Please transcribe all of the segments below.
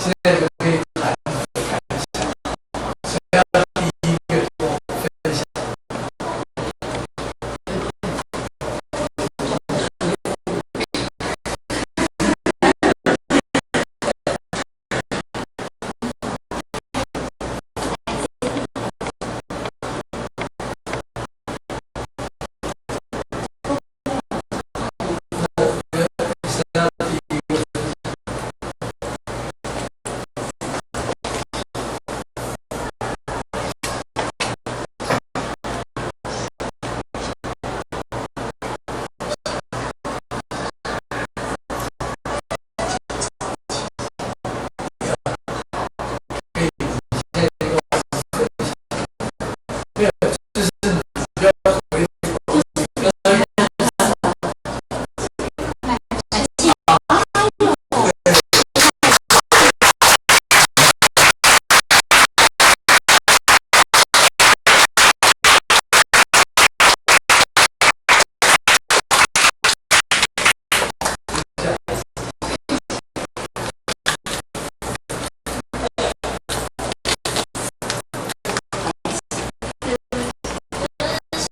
現在就可以談你的感想。誰要第一個跟我分享？誰要第一個分享？可以，你現在跟我分享。沒有，就是你不要回頭。就是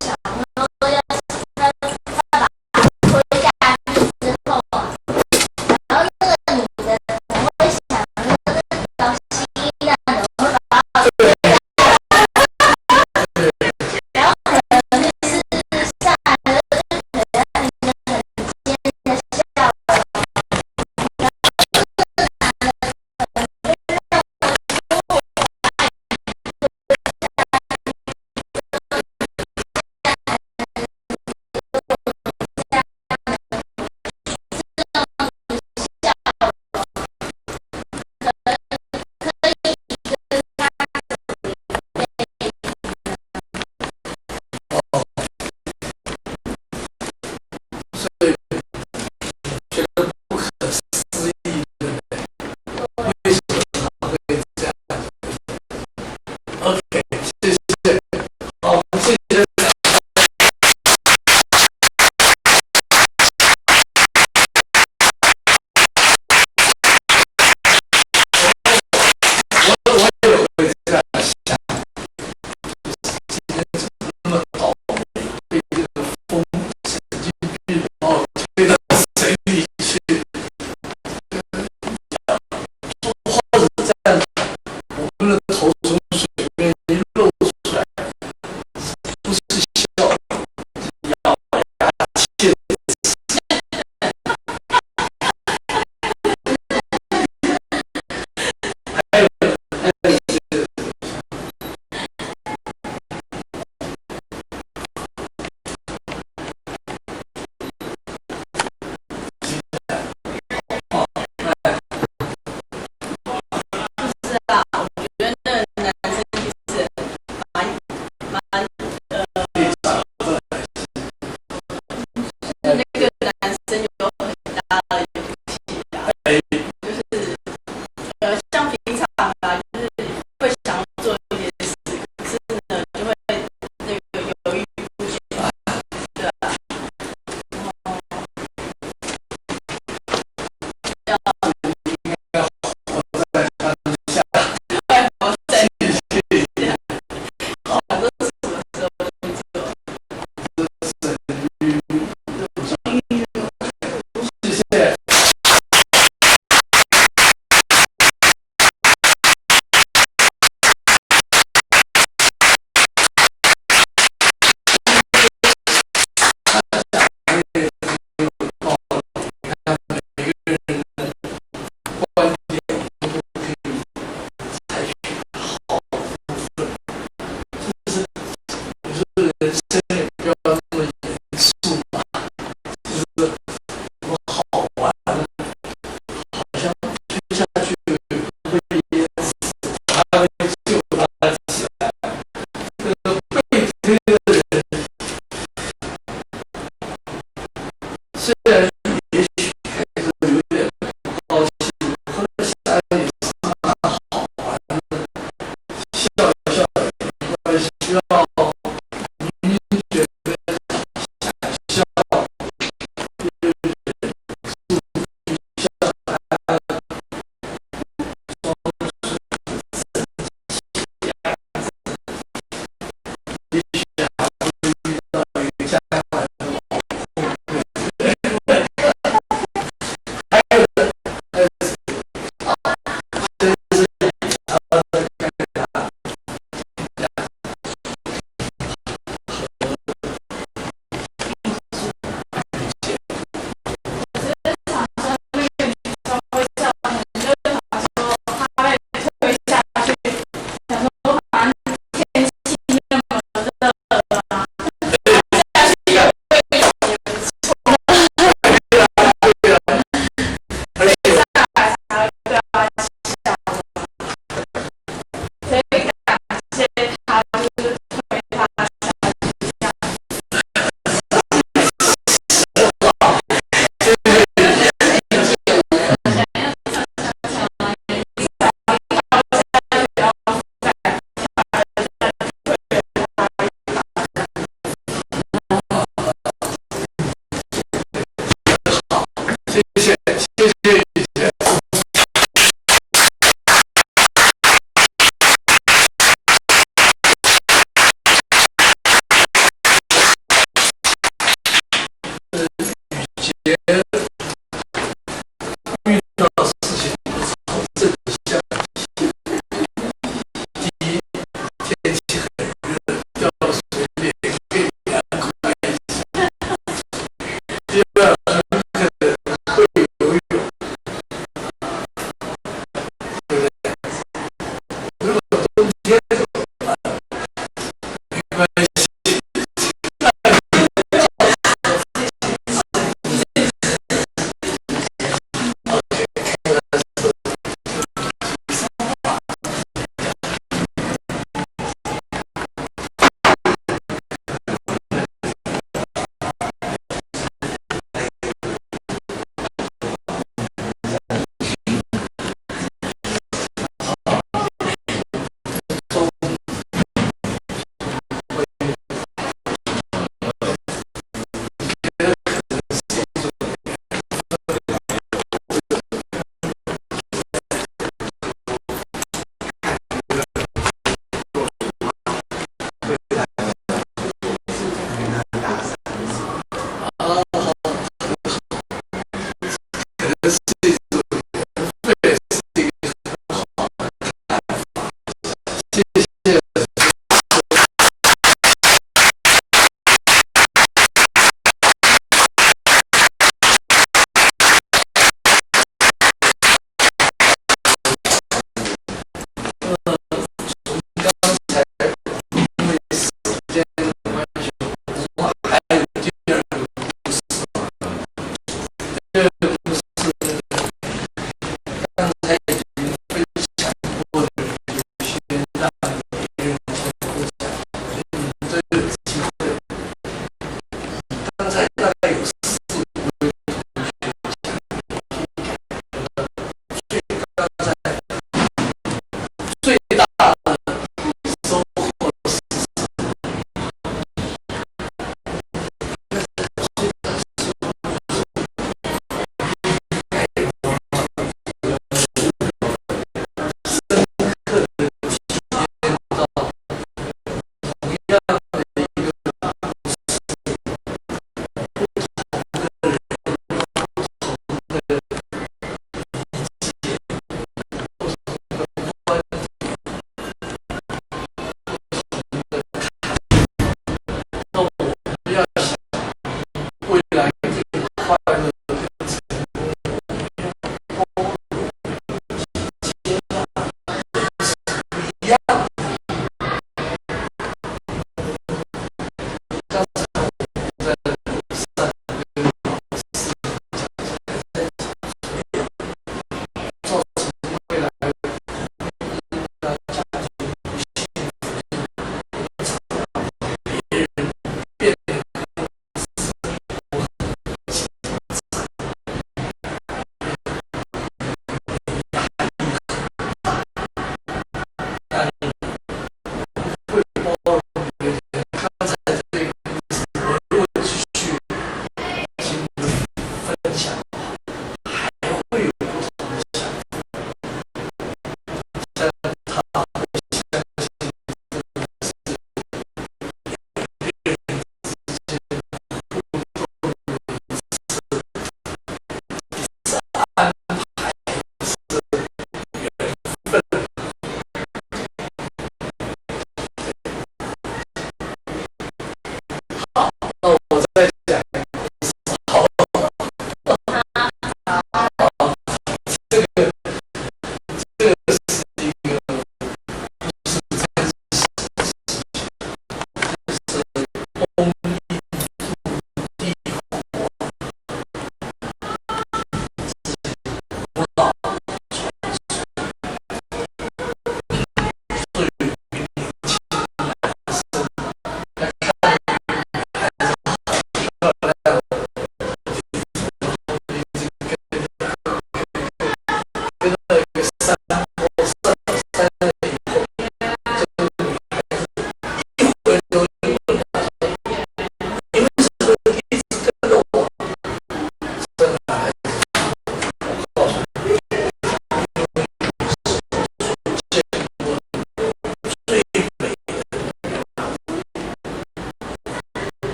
想說要他把他推下去之後，然後那個女的可能會想說這條蜥蜴怎麼會把我推下去？然後可能就是上來了就可能一個很尖的笑容，然後這個男的可能就認為說我把你推下去，可以跟他走一輩子呢？哦，所以覺得不可思議，對不對？為什麼他會這樣？OK，謝謝。好，謝謝。我也會這樣想，就是今天怎麼那麼倒霉，被這個風神經病把我推到水裡去。或者這樣，我們的頭從水面一露出來，不是笑，是咬牙切齒。還有一些就是啊，我覺得那個男生其實蠻那個男生有很大的勇氣啊，就是像平常啊，就是會想要做一些事，可是呢，就會那個猶豫不決，對啊，然後要活在當下，活在想說什麼時候去做。謝謝。他講的也很有道理，你看每個人的觀點都可以採取好的部分，就是有時候人生也不要那麼嚴肅嘛，就是我好玩，好像推下去不會淹死，還會救他起來。這個被推的人雖然